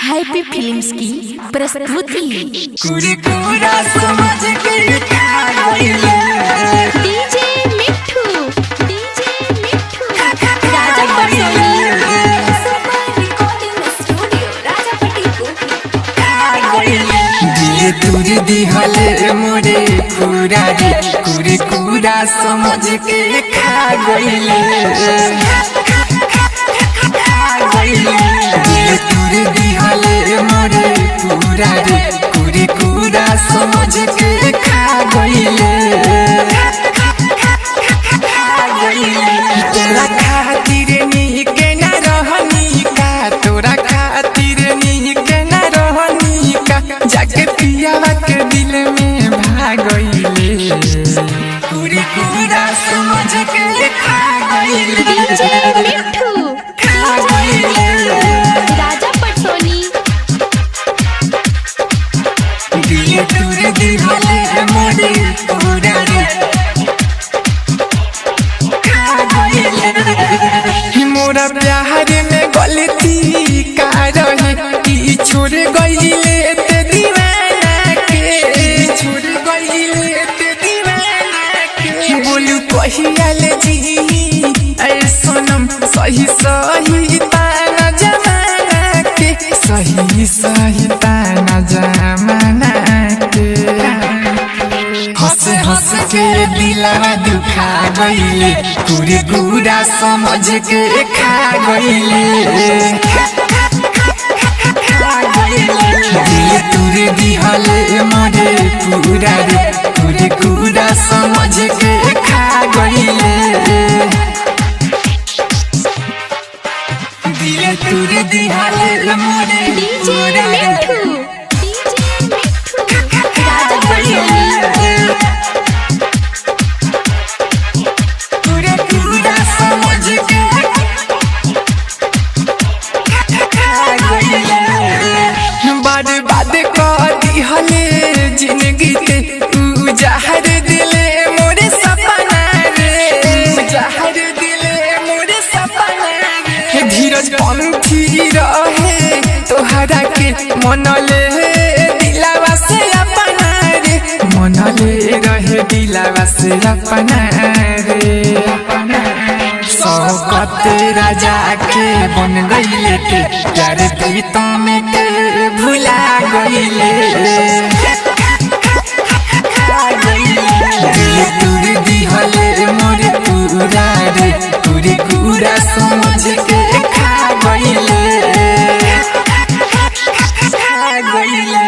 Happy films की प्रस्तुति। कुरकुरा समझ के खा गइले। डीजे मिठू, डीजे मिठू, राजा परसोनी। सुपर रिकॉर्डिंग स्टूडियो, राजापट्टी कोठी। दिल तुर दिहले मोरे कुरा रे, कुरकुरा समझ के खा गइले। दिल तुर दिहले मोरे कुरा रे, कुरकुरा समझ के खा गइले। तोरा खातिर नीक न रहनी का, तोरा खातिर नीक न रहनी का, जाके पियावा के दिल में भागइले। कुरकुरा समझ के खा गइले। डीजे मिठू, खा गइले। राजा परसोनी। दिल तुर दिहले मोरे पूरा रे, खा गइले। मोरा प्यार में गलती का रहे कि छोड़ गइले ते दीवाना के, छोड़ गइले ते दीवाना के। बोलू कहिया ले जी ऐ सनम, सही सही ताना जमाना के, सही सही ताना जमाना के। हंस हंस के दिलवा दुखा गइले, कुरकुरा समझ के खा गइले। दिल तुर दिहले मोरे पूरा रे, कुरकुरा समझ के खा गइले। दिल तुर दिहले मोरे डीजे पूरा रे, मिठू, डीजे मिठू, राजा परसोनी। कुरकुरा समझ के खा गइले। बर्बाद कर दिहले जिंदगी ते, ऊ जहर दिले मोरे सपना रे, जहर दिले मोरे सपना रे। धीरज पंथी रहे तोहरा के मनले दिलावा से अपना रे, मनले रहे दिलावा से अपना रे। शौकत राजा के बन गइले के, प्यार प्रीतम के भुला गइले। दिल तुर दिहले मोरे पूरा रे, कुरकुरा समझ के खा गइले, खा गइले।